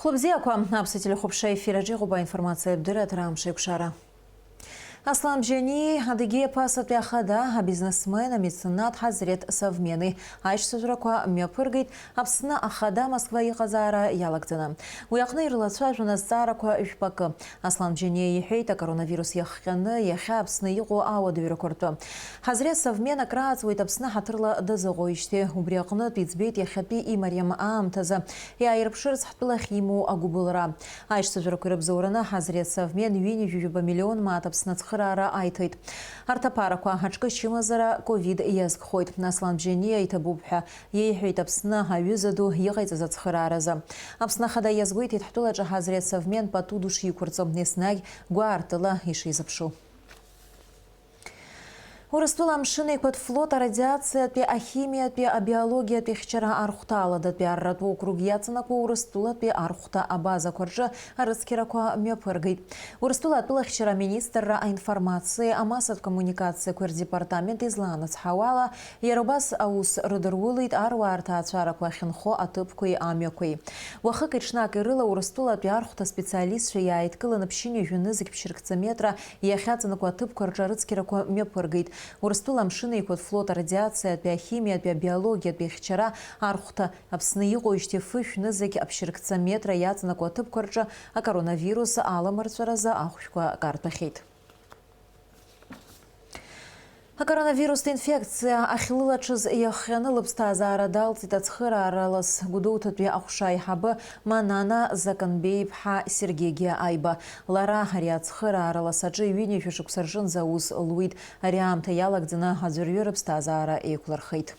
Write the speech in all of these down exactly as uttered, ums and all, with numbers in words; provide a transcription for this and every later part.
Хәлыбзиақәа, аԥсуа телехәаԥшра ефир аҿы иҟоуп аинформациатә дырраҭара Амш еиқәшара. Аслан Бжьаниеи Адыгеиа ԥасатәи ахада, абизнесмен, амеценат Ҳазреҭ Савмени аишьцәажәарақәа мҩаԥыргеит Аԥсны ахада Москва иҟазаара иалагӡаны. Уи аҟны ирлацәажәон азҵаарақәа жәпакы. Аслан Бжьаниа иҳәеит, акоронавирус иахҟьаны иахьа Аԥсны иҟоу ауадаҩрақәа ртәы. Ҳазреҭ Савмен акрааҵуеит Аԥсны ҳаҭырла дазыҟоижьҭеи. Убри аҟнытә иӡбеит иахьатәи имариам аамҭазы иааирԥшырц ҳтәылахь имоу агәыбылра. Аишьцәажәарақәа ирыбзоураны Ҳазреҭ Савмен ҩынҩажәижәаба миллион мааҭ Аԥсны ацхыраара аиҭоит. Арҭ аԥарақәа аҿкы чымазара ковид иазкхоит. Аслан Бжьаниа иҭабуп ҳәа иеиҳәеит Аԥсны аҩыза ду иҟаиҵаз ацхырааразы. Аԥсны ахада иазгәеиҭеит ҳтәылаҿы Ҳазреҭ Савмен пату ду шиқәырҵо, еснагь гәаартыла ишизыԥшу. Урыстәыла амшын еиқәа флот арадиациатәи, ахимиатәи, абиологиатәи хьчара архәҭа аладатәи арратә округ иаҵанакуа Урыстәылатәи архәҭа абазақәа рҿы арыцқьарақәа мҩаԥыргеит. Урыстәыла атәылахьчара аминистрра аинформациеи амассатә коммуникациақәеи рдепартамент излаанацҳауала, иара убас аус рыдырулеит аруаа рҭаацәарақәа ахьынхо аҭыԥқәеи амҩақәеи. Уахыки-ҽнаки рыла Урыстәылатәи архәҭа специалистцәа иааидкыланы ԥшьынҩажәа нызқь ԥшьыркца метра иахьаҵанакуа аҭыԥқәа рҿы арыцқьарақәа мҩаԥыргеит. Урыстәыла амшын еиқәа флот арадиациатәи, ахимиатәи, абиологиатәи хьчара архәҭа Аԥсны иҟоижьҭеи фышә нызқь аԥшьыркца метра иаҵанакуа аҭыԥқәа рҿы акоронавирус аламырҵәаразы ахәшәқәа картәахьеит. Акоронавирустә инфекциа ахьлылаҽыз иахҟьаны лыԥсҭазаара далҵит ацхырааралас Гәдоуҭатәи аҟәша аиҳабы Манана Заканбеи-иԥҳа Сергеи Гиаҟаиба. Лара ари ацхырааралас аҿы ҩынҩажәа шықәса рҿынӡа аус луит. Ари аамҭа иалагӡаны аӡәырҩы рыԥсҭазаара еиқәлырхеит.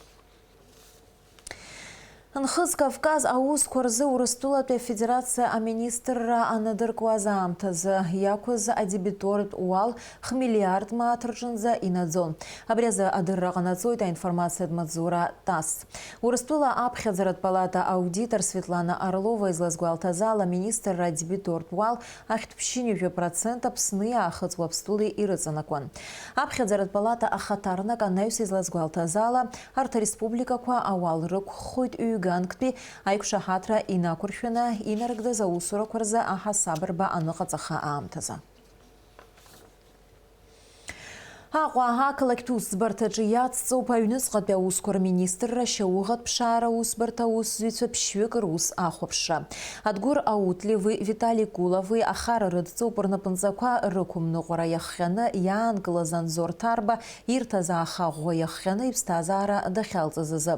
Нхыҵ Кавказ аусқәа рзы Урыстәылатәи Афедерациа аминистрра анадыркуаз аамҭазы иақәыз адебитортә уал хмиллиард мааҭ рҿынӡа инаӡон. Абри азы адырра ҟанаҵоит аинформациатә маҵзура ТАСС. Урыстәыла аԥхьаӡаратә палата аудитор Светлана Орлова излазгәалҭаз ала, аминистрра адебитортә уал ахьтә ԥшьынҩажәа процент Аԥсни Аахыҵ Уаԥстәылеи ирыҵанакуан. Аԥхьаӡаратә палата ахаҭарнак анаҩс излазгәалҭаз ала, арҭ ареспубликақәа ауал рықәххоит ҩганктәи аиқәшаҳаҭра инақәыршәаны инарыгӡаз аусурақәа рзы аҳасабырба аныҟаҵаха аамҭазы. Аҟәа ақалақьтә усӡбарҭаҿы иацҵоуп аҩныҵҟатәи аусқәа рминистрра ашьауӷатә ԥшаара усбарҭа аусзуҩцәа ԥшьҩык рус ахәаԥшра. Адгәыр Аутлеви Витали Кулови ахара рыдҵоуп рнапынҵақәа рықәымныҟәара иахҟьаны иаанкылаз Анзор Ҭарба ирҭаз ааха ӷәӷәа иахҟьаны иԥсҭазаара дахьалҵыз азы.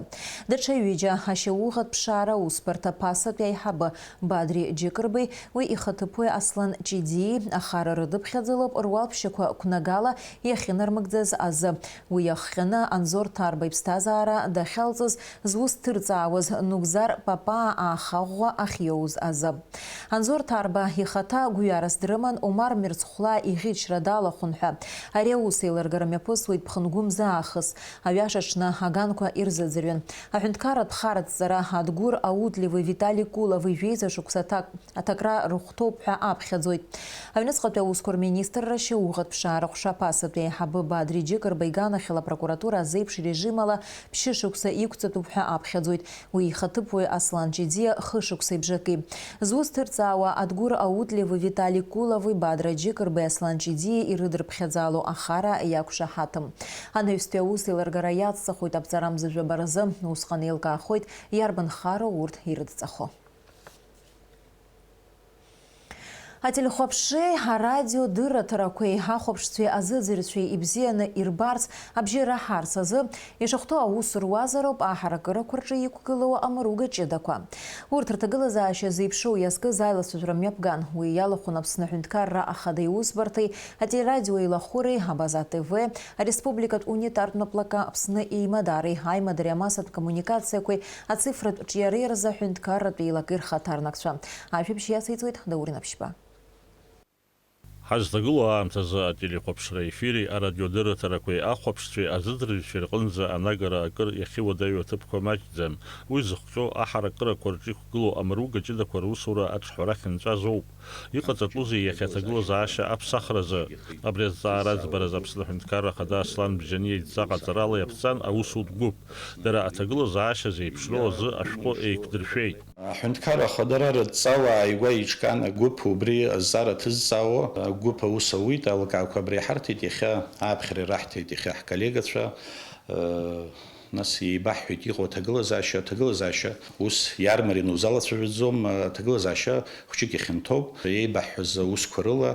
Даҽа ҩыџьа ашьауӷатә ԥшаара усбарҭа ԥасатәи аиҳабы Бадри Џьыкырбеи, уи ихаҭыԥуаҩ Аслан Ҷидиеи ахара рыдыԥхьаӡалоуп руалԥшьақәа қәнагала иахьынармыгӡаз азы. Уи иахҟьаны Анзор Ҭарба иԥсҭазаара дахьалҵыз зус ҭырҵаауаз Нугзар Папаа ааха ӷәӷәа ахьиоуз азы. Анзор Ҭарба ихаҭа гәҩарас дрыман Омар Мирцхәлаа иӷьычра далахәын ҳәа. Ари аус еилыргара мҩаԥысуеит ԥхынгәымза аахыс. Аҩаша аҽны аганқәа ирзыӡырҩын. Аҳәынҭқарратә харҵара Адгәыр Аутлеви Витали Кулови жәеиза шықәса аҭак, аҭакра рыхәҭоуп ҳәа аԥхьаӡоит. Аҩныҵҟатәи аусқәа рминистрра ашьауӷатә ԥшаара ҟәша ԥасатәи аиҳабы Бадри Џьыкырба иганахьала апрокуратура азеиԥш режим ала ԥшьышықәса иқәҵатәуп ҳәа аԥхьаӡоит. Уи ихаҭыԥуаҩ Аслан Ҷидиа хышықәса ибжаки. Зус ҭырҵаауа Адгәыр Аутлеви Витали Кулови Бадра Џьыкырбеи Аслан Ҷидиа ирыдырԥхьаӡало ахара иақәшаҳаҭым. Анаҩстәи аус еилыргара иацҵахоит аԥҵарамза жәаба рзы. Усҟан еилкаахоит иарбан хароу урҭ ирыдҵахо. Ателехәаԥшреи арадио дырраҭарақәеи ахәаԥшцәеи азыӡырҩцәеи ибзианы ирбарц, абжьы раҳарц азы ишахәҭоу аус руазароуп аҳаракырақәа рҿы иқәгылоу амыруга ҷыдақәа. Урҭ рҭагылазаашьа зеиԥшроу иазкыз аилацәажәара мҩаԥган. Уи иалахәын Аԥсны Аҳәынҭқарра Ахада Иусбарҭеи ателерадио еилахәыреи, Абаза Т В, ареспубликатә унитартә наплакы Аԥсны еимадареи аимадареи амассатә коммуникациақәеи ацифратә ҿиареи рзы аҳәынҭқарратә еилакеи рхаҭарнакцәа. Ажәабжь иациҵоит Даур Инаԥшьба. Ҳазҭагылоу аамҭазы ателехәаԥшра ефири арадиодырраҭарақәеи ахәаԥшцәеи азыӡырҩцәеи рҟынӡа анагара акыр иахьыуадаҩу аҭыԥқәа маҷӡам. Уи зыхҟьо аҳаракырақәа рҿы иқәгылоу амыруга ҷыдақәа русура аҿҳәара ахьынҵәаз ауп. Иҟаҵатәузеи иахьа аҭагылазаашьа аԥсахразы? Абри азҵаара аӡбараз Аԥсны Аҳәынҭқарра Ахада Аслан Бжьаниа идҵа ҟаҵарала иаԥҵан аусутә гәыԥ. Дара аҭагылазаашьа зеиԥшроу азы ашәҟәы еиқәдыршәеит. Аҳәынҭқарра Ахадара рыдҵала ааигәа еиҿкаан агәыԥ убри азҵаара ҭызҵаауа агәыԥ аус ауит, алкаақәа абри иҳарҭеит иахьа ааԥхьара ираҳҭеит иахьа ҳколлегацәа, э, нас еибаҳҳәеит иҟоу аҭагылазаашьа, аҭагылазаашьа ус иармарианы узалацәажәаӡом, аҭагылазаашьа хәҷык ихьанҭоуп, еибаҳҳәаз аусқәа рыла,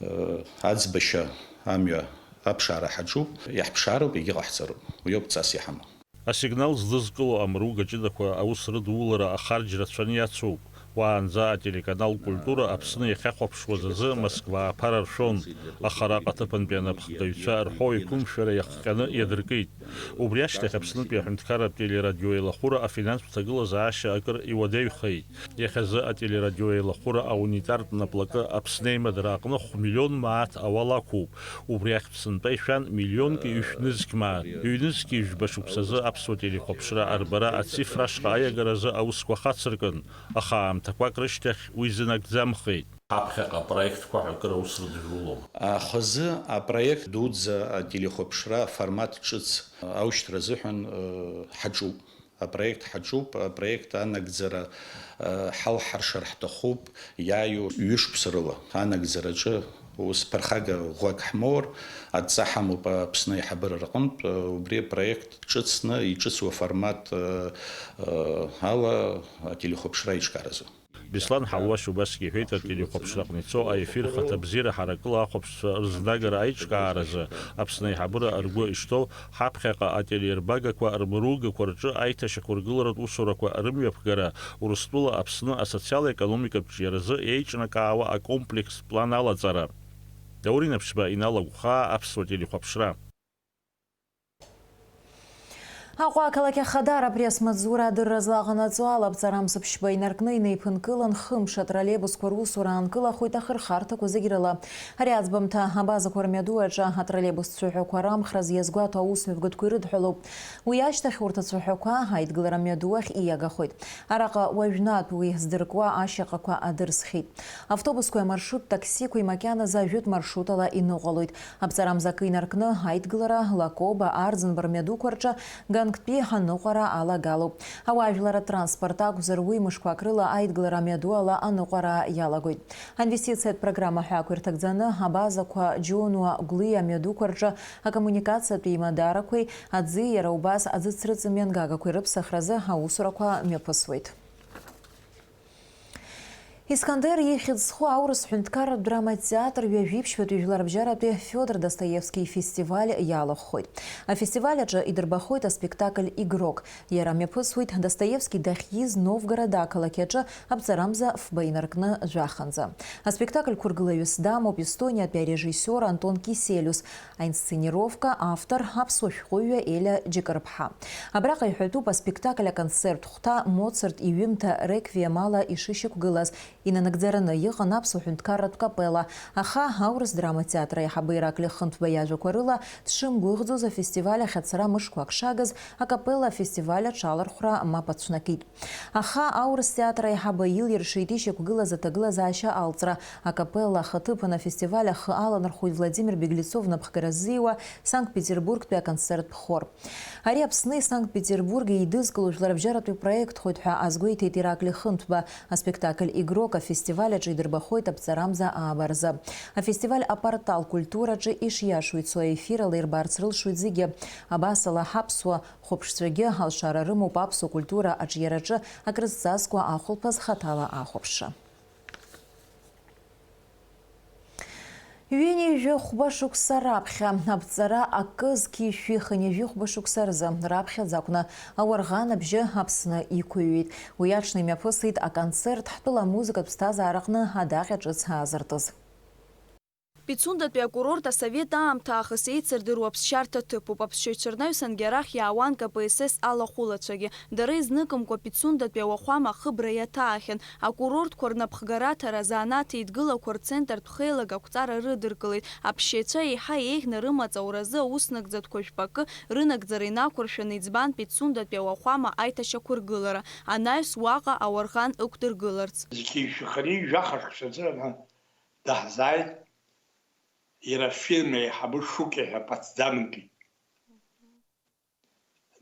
э, аӡбашьа амҩа аԥшаара ҳаҿуп, иаҳԥшаароуп, егьыҟаҳҵароуп, уиоуп ҵас иҳамоу. Асигнал здызкыло амруга ҷыдақәа аус рыдулара ахарџь рацәаны иацуп. Уаанӡа ателеканал Культура Аԥсны иахьахәаԥшуаз азы Москва аԥара ршәон, аха араҟа аҭыԥантәи анапхгаҩцәа рҳәоу иқәымшәара иахҟьаны иадыркит. Убри ашьҭахь Аԥснытәи аҳәынҭқарратә телерадиоеилахәыра афинанстә ҭагылазаашьа акыр иуадаҩхеит. Иахьазы ателерадиоеилахәыра аунитартә наплакы Аԥсны аимадара аҟны хә-миллион мааҭ ауал ақәуп. Убри ахьтә сынтәа ишәан миллионки ҩышә нызқь мааҭ. Ҩнызқьи жәба шықәсазы аԥсуа телехәаԥшра арбара ацифра ашҟа аиагаразы аусқәа хацыркын, аха аамҭақәак рышьҭахь уи зынагӡамхеит. Ҳаԥхьаҟа апроектқәа ҳәа акыр аус рыдыжәулома? Ахазы апроект дуӡӡа ателехәаԥшра аформат ҿыц аушьҭра азыҳәан, э, ҳаҿуп. Апроект ҳаҿуп, апроект анагӡара, э, ҳалҳаршар ҳҭахуп, иааиуа ҩышықәса рыла анагӡараҿы ус ԥырхага ӷәӷәак ҳмоур, адҵа ҳамоуп Аԥсны аиҳабыра рҟынтә, э, убри апроект ҿыцны, иҿыцу аформат, э, э, ала ателехәаԥшра аиҿкааразы. Беслан Ҳалуашь убасгьы иҳәеит, ателехәаԥшраҟны ицо аефир хаҭабзиара ҳаракыла ахәаԥшцәа рызнагара аиҿкааразы Аԥсны аиҳабыра ргәы ишҭоу, ҳаԥхьаҟа ателеирбагақәа рмыругақәа рҿы аиҭашьақәыргыларатә усурақәа рымҩаԥгара, Урыстәыла Аԥсны асоциал-економикатә ҿиаразы еиҿнакаауа акомплекстә план алаҵара. Даур Инаԥшьба, Инал Агәхаа, Аԥсуа телехәаԥшра. Аҟәа ақалақь Ахадара апресс-маҵзура адырра злаҟанаҵо ала, аԥҵарамза ԥшьба инаркны инеиԥынкылан, хымш атроллейбусқәа русура аанкылахоит ахырхарҭақәа зегь рыла. Ари аӡбамҭа абазақәа рмҩаду аҿы атроллейбус цәаҳәақәа рамхраз иазгәаҭо аусмҩаԥгатәқәа ирыдҳәалоуп. Уи ашьҭахь урҭ ацәаҳәақәа аидгылара мҩадуахь иагахоит. Араҟа уажәнатә уи здыркуа ашьаҟақәа адырсхьеит. Автобусқәеи амаршрут таксиқәеи макьаназы ажәытә маршрутала иныҟәалоит. Аԥҵарамза акы инаркны, аидгылара Лакоба, Арӡынба рмҩадуқәа рҿы Гангтәи аныҟәара алагалоуп. Ауаажәларратә транспорт акәзар, уи мышқәак рыла аидгылара амҩаду ала аныҟәара иалагоит. Аинвестициатә программа ҳәа ақәирҭагӡаны, абазақәа Џьонуа, Гәлиа амҩадуқәа рҿы акоммуникациатә еимадарақәеи аӡи, иара убас аӡыцрыҵ мҩангагақәеи рыԥсахразы аусурақәа мҩаԥысуеит. Искандер ихьӡ зху аурыс ҳәынҭқарратә драматә театр ҩажәи ԥшьбатәи жәларбжьаратәи Федор Достоевски ифестиваль иалахәхоит. Афестиваль аҿы идырбахоит аспектакль Игрок. Иара мҩаԥысуеит Достоевски дахьиз Новгород ақалақь аҿы аԥҵарамза фба инаркны жәаханӡа. Аспектакль қәыргылаҩыс дамоуп Естониатәи арежиссиор Антон Киселиус. Аинсценировка автор аԥсуа шәҟәыҩҩы Елиа Џьыкырԥҳа. Абраҟа иҳәатәуп аспектакль аконцерт хәҭа Моцарт иҩымҭа Реквием ала ишышьақәгылаз. Инанагӡараны иҟан аԥсуа ҳәынҭқарратә капелла, аха аурыс драматеатр аиҳабы Ираклиа Хынҭба иажәақәа рыла дшымгәыӷӡоз афестиваль ахь ацара мышқәак шагыз акапелла афестиваль аҽалархәра мап ацәнакит. Аха аурыс театр аиҳабы илиршеит ишьақәгылаз аҭагылазаашьа алҵра. Акапелла ахаҭыԥан афестиваль ахы аланархәит Владимир Беглецов напхгара ззиуа Санкт-Петербургтәи аконцерттә хор. Ари Аԥсни Санкт-Петербурги еидызкыло жәларбжьаратәи проектхоит ҳәа азгәеиҭеит Ираклиа Хынҭба. Аспектакль Игрок афестиваль аҿы идырбахоит аԥҵарамза ааба рзы. Афестиваль апортал культураҿы ишиашоу ицо аефир ала ирбарц рылшоит зегьы. Абасала, ҳаԥсуа хәаԥшцәагьы алшара рымоуп аԥсуа культура аҿиараҿы акрызҵазкуа ахәылԥаз хаҭала ахәаԥшра. Ҩынҩажәи хәба шықәса раԥхьа, аԥҵара акы зқьи жәшәи хынҩажәи хәба шықәса рзы, раԥхьаӡа акәны ауарӷан абжьы Аԥсны иқәыҩит. Уи аҽны имҩаԥысит аконцерт, ҳтәыла амузыкатә ԥсҭазаараҟны адаҟьа ҿыц аазыртыз. Пицундатәи акурорт асовет аамҭа аахыс еицырдыруа ԥсшьарҭа ҭыԥуп. Аԥсшьаҩцәа рнаҩсангьы арахь иаауан К П С С алахәылацәагьы. Дара изныкымкәа Пицундатәи ауахәама ахыбра иаҭаахьан. Акурортқәа рнапхгараҭара, азанааҭ еидгылақәа рцентртә хеилак ақәҵара рыдыркылеит. Аԥсшьаҩцәа еиҳа еиӷьны рымаҵ ауразы ауснагӡатәқәа жәпакы рынагӡара инақәыршәаны иӡбан Пицундатәи ауахәама аиҭашьақәыргылара, анаҩс уаҟа ауарӷан ықәдыргыларц. Зқьи жәшәи хынҩажәи жәаха шықәсазы даҳзааит. Иара афирма аиҳабы Шукиа ҳәа Потсдамынтәи.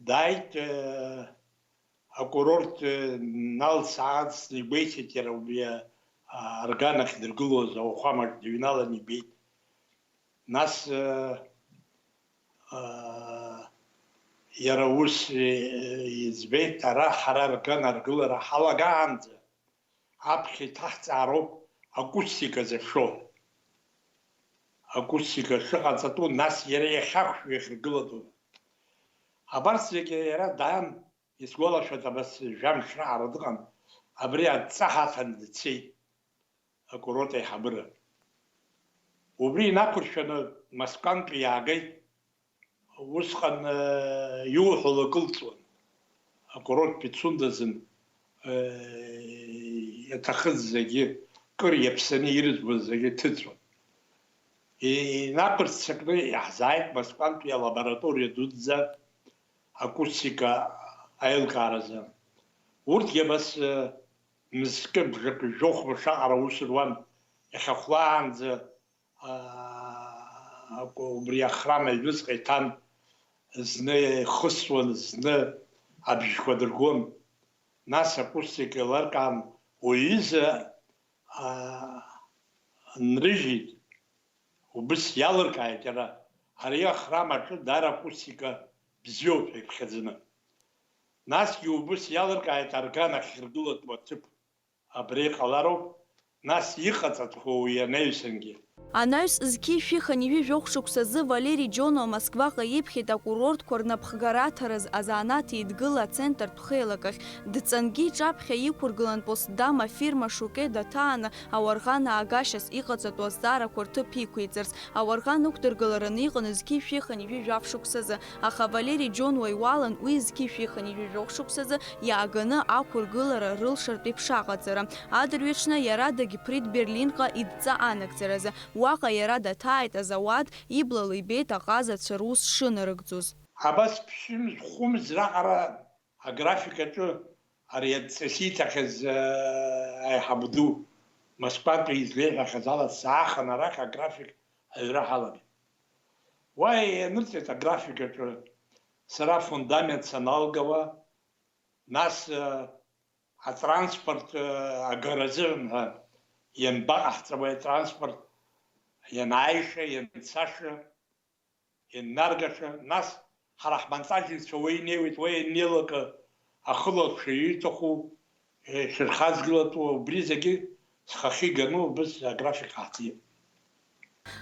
Дааит, э, акурорт, э, налсаацны игәеиҭеит иара убри, а, арган ахьдыргылоз ауахәамаҿ дыҩналан ибеит. Нас, э, э, иара ус, э, иӡбеит, ара ҳара арган аргылара ҳалагаанӡа, аԥхьа иҭаҳҵаароуп акустика зыхшо. Акустика шыҟаҵатәу, нас иара иахьақәшәо иахьыргылатәу. Абарҭ зегьы иара даан, исгәалашәоит, абас жәамш раҟара дыҟан, абри адҵа ҳаҭаны дцеит акурорт аиҳабыра. Убри инақәыршәаны Москвантәи иаагеит. Усҟан, э, иуҳәо лакылҵуан. Акурорт Пицунда азын, э, иаҭахыз зегьы, кыр иаԥсаны ирыӡбоз зегьы ҭыҵуан. И-, инақәырццакны иаҳзааит Москвантәи алабораториа дуӡӡа акустика аилкааразы. Урҭгьы абас, э, мызкы бжакы жәохә мшы аҟара аус руан, иахьа хәлаанӡа аа, убри ахрам аҩныҵҟа иҭан, зны ихысуан, зны абжьқәа дыргон. Нас акустика еилыркаан, уи изы, аа, нрыжьит, убыс иалыркааит иара, ари ахрам аҿы даара акустика бзиоуп ҳәа иԥхьаӡаны. Насгьы убыс иалыркааит арган ахьыргылатәу аҭыԥ. Абри ҟалароуп, нас иҟаҵатәхо уи анаҩсангьы. Анаҩс зқьи шәи хынҩажәи жәохә шықәсазы Валери Џьонуа Москваҟа иԥхьеит акурортқәа рнапхгараҭараз азанааҭ еидгыла ацентртә хеилак ахь. Дҵангьы иҿаԥхьа иқәыргылан Постдам афирма Шуке даҭааны ауарӷан аагашьас иҟаҵатәу азҵаарақәа рҭыԥ иқәиҵарц. Ауарӷан ықәдыргылараны иҟан зқьи шәи хынҩажәи жәаф шықәсазы, аха Валери Џьонуа иуалан уи зқьи шәи хынҩажәи жәохә шықәсазы иааганы ақәыргылара рылшартә иԥшааҟаҵара. Адырҩаҽны иара дагьԥрит Берлинҟа идҵа анагӡаразы. Уаҟа иара даҭааит азауад, иблала ибеит аҟазацәа рус шынарыгӡоз. Абас ԥшьымз-хәымз раҟара аграфик аҿы ари адҵа сиҭахьаз, э, аиҳаб ду, Москвантәи излеиҳәахьаз ала, саахан арахь аграфик аҩра ҳалагеит. Уа ианырҵеит аграфик аҿы сара афундамент саналгауа, нас, э, атранспорт, э, агаразы ҳәа ианбаҟаҳҵауеи атранспорт, ианааиша, ианцаша, ианнаргаша, нас ҳара ҳмонтажникцәа уа инеиуеит, уа ианнеилакы ахылаԥшҩы ииҭаху, э, шәырхаҵгылатәу, убри зегьы схахьы иганы убыс аграфик ҳаҭиит.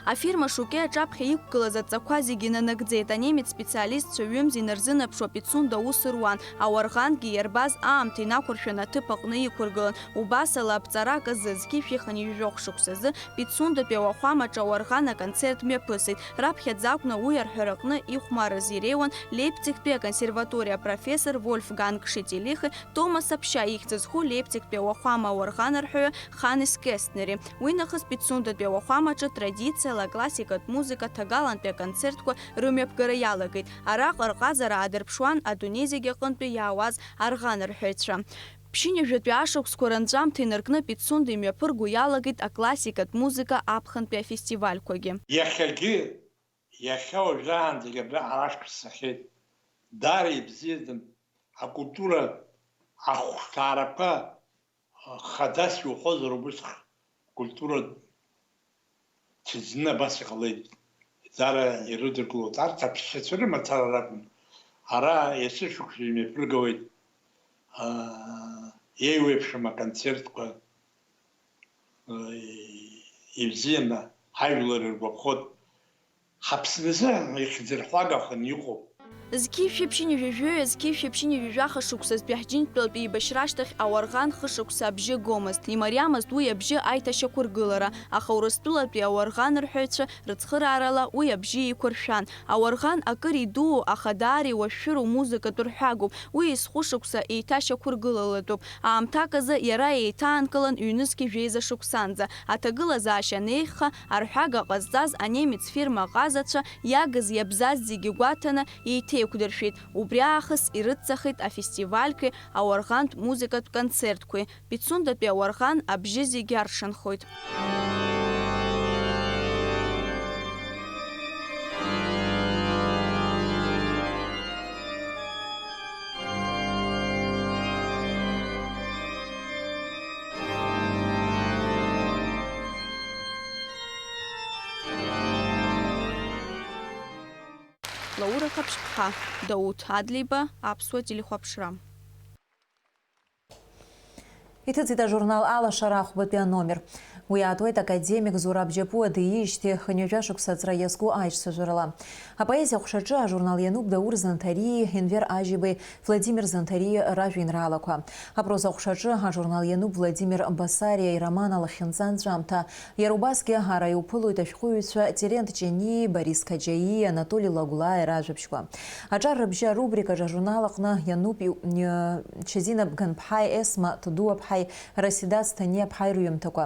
Афирма Шуке аҿаԥхьа иқәгылаз адҵақәа зегьы нанагӡеит. Анемец специалистцәа ҩымз инарзынаԥшуа Пицунда аус руан. Ауарӷангьы иарбаз аамҭа инақәыршәаны аҭыԥ аҟны иқәыргылан. Убасала, аԥҵарак азы зқьи шәи хынҩажәи жәохә шықәсазы Пицундатәи ауахәамаҿы ауарӷан аконцерт мҩаԥысит. Раԥхьаӡа акәны уи арҳәараҟны ихәмарраз иреиуан Лейпцигтәи аконсерваториа апрофессор Вольфганг Шетелихи Томас Аԥшьа ихьӡ зху Лейпцигтәи ауахәама ауарӷан арҳәаҩы Ханес Кестнери. Уи нахыс Пицундатәи ауахәамаҿы традициала аклассикатә музыка ҭагалантәи аконцертқәа рымҩаԥгара иалагеит. Араҟа рҟазара аадырԥшуан адунеи зегь аҟынтәи иаауаз арӷанарҳәаҩцәа. Ԥшьынҩажәатәи ашықәсқәа ранҵәамҭа инаркны Пицунда имҩаԥырго иалагеит аклассикатә музыка аԥхынтәи афестивальқәагьы. Иахьагьы, иахьа уажәраанӡагьы абраҟа ашықәс цахьеит. Даара ибзиаӡам. Акультура ахәшҭаарақәа хадас иуҳәозар, убыс культура ҭыӡны абас иҟалеит. Даара ирыдыркылоит. Арҭ аԥсшьацәа рымацара ракәым. Ара есышықәса имҩаԥыргауеит, аа, еиуеиԥшым аконцертқәа, аа, ибзианы ҳажәлар иргәаԥхоит. Ҳаԥсны азы ихьӡырҳәагаханы иҟоуп. Зқьи шәи ԥшьынҩажәи жәаҩа, зқьи шәи ԥшьынҩажәи жәаха шықәса зтәи ҳџьынџьтәылатәи еибашьра ашьҭахь ауарӷан хышықәса абжьы гомызт. Имариамызт уи абжьы аиҭашьақәыргылара, аха Урыстәылатәи ауарӷан рҳәаҩцәа рыцхыраарала уи абжьы еиқәыршәан. Ауарӷан акыр идуу, аха даара иуашәшәыроу музыкатә рҳәагоуп. Уи ес-хәышықәса еиҭашьақәыргылалатәуп. Аамҭак азы иара еиҭаанкылан ҩнызқьи жәеиза шықәсанӡа. Аҭагылазаашьа анеиӷьха, арҳәага ҟазҵаз анемец фирма аҟазацәа иагыз-иабзаз зегьы гәаҭаны еиҭеиқәдыршәеит. Убри аахыс ирыццахеит афестивальқәеи ауарӷантә музыкатә концертқәеи. Пицундатәи ауарӷан абжьы зегьы аршанхоит. Лаура Хаԥшьԥҳа, Дауҭ Адлеиба, Аԥсуа телехәаԥшра. Иҭыҵит ажурнал Алашара ахәбатәи аномер. Уи аатуеит академик Зураб Џьапуа диижьҭеи хынҩажәа шықәса аҵра иазку аиҿцәажәарала. Апоезиа аҟәшаҿы ажурнал иануп Даур Занҭариеи Енвер Ажьибеи Владимир Занҭариеи ражәеинраалақәа. Апроза аҟәшаҿы ажурнал иануп Владимир Басариа ироман Алахьынҵа анҵәамҭа. Иара убасгьы ара иуԥылоит ашәҟәыҩҩцәа Терент Ҷаниеи Борис Қаҷаиеи Анатоли Лагәлааи ражәабжьқәа. Аҿар рыбжьы арубрикаҿы ажурнал аҟны иануп иу-, ы, Чазина Бганԥҳаи Есма Тыдуаԥҳаи Расидац Ҭаниаԥҳаи рҩымҭақәа.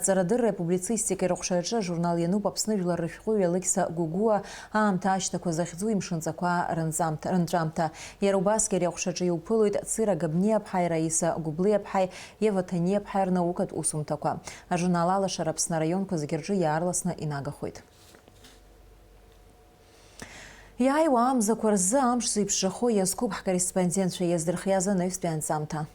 Аҵарадырреи апублицистикеи рыҟәшаҿы ажурнал иануп Аԥсны жәлар рышәҟәыҩҩы Алықьса Гәыгәуа аамҭа ашьҭақәа захьӡу имшынҵақәа рынҵамҭ-, рынҵәамҭа. Иара убасгьы ари аҟәшаҿы иуԥылоит Цыра Габниаԥҳаи Раиса Гәыблиаԥҳаи Ева Ҭаниаԥҳаи рнаукатә усумҭақәа. Ажурнал Алашара Аԥсны араионқәа зегьы рҿы иаарласны инагахоит. Иааиуа амзақәа рзы амш зеиԥшрахо иазкуп ҳкорреспондентцәа иаздырхиаз анаҩстәи анҵамҭа.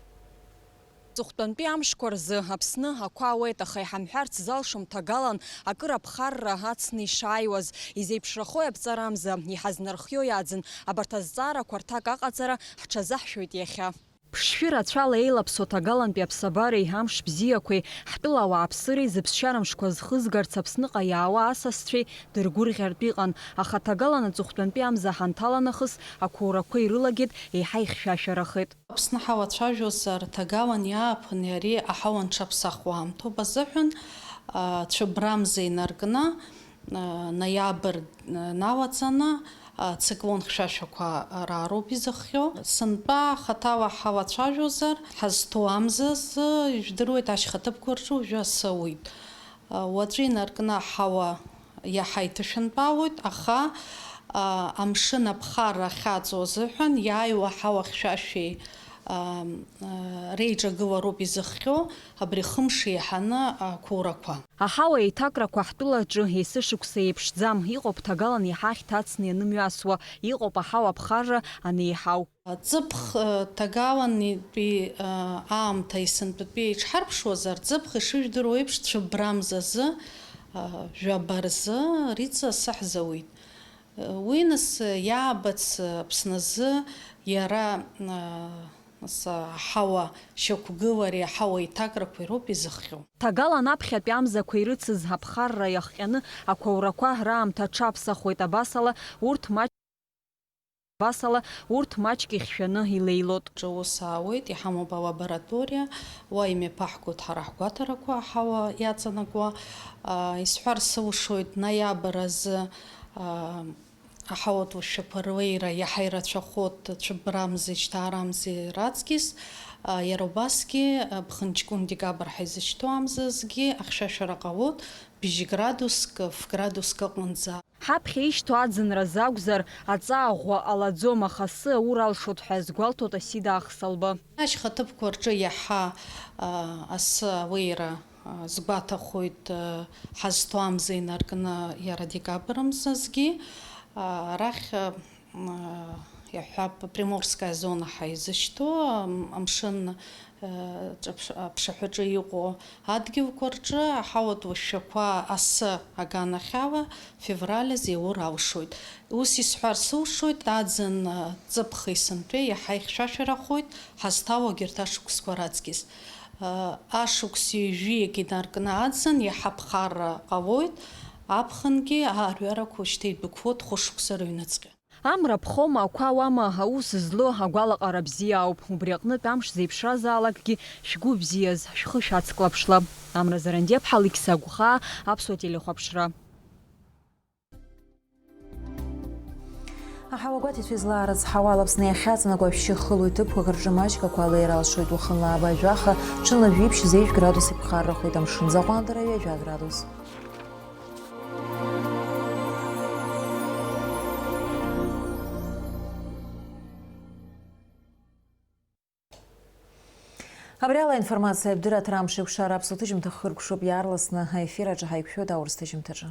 Аҵыхәтәантәи амшқәа рзы Аԥсны ақәа ауеит, аха иҳамҳәарц залшом ҭагалан акыр аԥхарра ацны ишааиуаз. Изеиԥшрахои аԥҵарамза, иҳазнархиои аӡын, абарҭ азҵаарақәа рҭак аҟаҵара ҳҽазаҳшәоит иахьа. Ԥшшәы рацәала еилаԥсо ҭагалантәи аԥсабареи амш бзиақәеи, ҳтәыла ауааԥсыреи зыԥсшьара мшқәа зхызгарц Аԥсныҟа иаауа асасцәеи дыргәырӷьартә иҟан, аха ҭагалан аҵыхәтәантәи амза ҳанҭала нахыс, ақәоурақәа ирылагеит, еиҳа ихьшәашәарахеит. Аԥсны ҳауацәажәозар, ҭагалан иааԥыни ари аҳауа анҽаԥсахуа аамҭоуп азыҳәан, а, цәыббра амза инаркны, а, ноиабр, а, налаҵаны, а, циклон хьшәашәақәа раароуп изыхиоу. Сынтәа хаҭала ҳауацәажәозар, ҳазҭоу амзазы, ижәдыруеит, ашьхаҭыԥқәа рҿы уажәы асы ауеит. А, уаҵәы инаркны аҳауа иаҳа иҭышәынтәалоит, аха, а, амшын аԥхарра ахьаҵоу азыҳәан иааиуа аҳауа хьшәашәеи, а, а, реиҿагылароуп изыхҟьо абри хымш еиҳаны ақәоурақәа. Аҳауа еиҭакрақәа ҳтәылаҿы есышықәса еиԥшӡам, иҟоуп ҭагалан иаҳа ахьҭа ацны ианымҩасуа, иҟоуп аҳауа аԥхарра анеиҳау. Ҵыԥх, э, ҭагалантәи, э, аамҭа есынтәатәи еиҿҳарԥшуазар, ҵыԥх ишыжәдыруа еиԥш, цәыббра амзазы, э, жәаба рзы Риҵа асы ҳзауит. Э, уи нас, э, иаабац, э, Аԥсны азы иара, э, нас, э, аҳауа шьақәгылареи аҳауа еиҭакрақәеи роуп изыхҟьо. Ҭагалан аԥхьатәи амзақәа ирыцыз аԥхарра иахҟьаны ақәаурақәа раамҭа аҽаԥсахуеит, абасала урҭ маҷ Абасала, урҭ маҷк ихьшәаны илеилот. Ус аауеит, иҳамоуп алабораториа, уа имҩаԥаҳгоит ҳара ҳгәаҭарақәа аҳауа иаҵанакуа. А, исҳәар сылшоит, ноиабр азы, а, аҳауатә уашәшәақәа рлеира иаҳа ирацәахоит цәыббра амзеи жьҭаара амзеи раҵкьыс. А, иара убасгьы, а, ԥхынҷкәын декабр ҳәа изышьҭоу амзазгьы ахьшәашәара ҟалоит, бжь градуск, ф градуск аҟынӡа. Ҳаԥхьа ишьҭоу аӡынразы акәзар, аҵаа ӷәӷәа ҟалаӡом, аха асы аур алшоит ҳәа иазгәалҭоит Асида Ахсалба. Ашьхаҭыԥқәа рҿы иаҳа, а, асы ауеира, а, сгәаҭахоит, а, ҳазҭо амза инаркны иара декабр мзазгьы. А, арахь, а, м, а, иаҳҳәап, Приморская зона ҳәа изышьҭоу, ам-, амшын ҿаԥш-, аԥшаҳәаҿы иҟоу адгьылқәа рҿы аҳауатә уашәшәақәа асы аганахьала февраль азы иаур алшоит. Ус исҳәар сылшоит, аӡын, ҵыԥх есынтәи иаҳа ихьшәашәарахоит, ҳазҭалоугь урҭ ашықәсқәа раҵкьыс. Ашықәс ҩажәи егьи инаркны аӡын иаҳа ԥхарра ҟалоит, аԥхынгьы аарҩарақәа шьҭа идәықәлоит хәышықәса рыҩныҵҟьа. Амра ԥхома, ақәа ауама, аус злоу агәалаҟара бзиа ауп. Убри аҟнытә амш зеиԥшразаалакгьы шәгәы бзиаз, шәхы шәацклаԥшла. Амра Зарандиаԥҳа, Алықьса Агәхаа, Аԥсуа телехәаԥшра. Аҳауагәаҭаҩцәа излаарыцҳауа ала Аԥсны иахьаҵанакуа ашәшьы хыло иҭыԥқәак рҿы маҷк ақәа леир алшоит, уахынла ааба жәаха, ҽынла жәиԥшь-зеижә градус иԥхаррахоит, амшын аӡы аҟәандара ҩажәа градус. Абри ала аинформациа аибдырра аҭара амш еиқәшара аԥсуа ҭыжьымҭа хыркәшоуп, иаарласны аефир аҿы ҳаиқәшәоит аурыс ҭыжьымҭаҿы.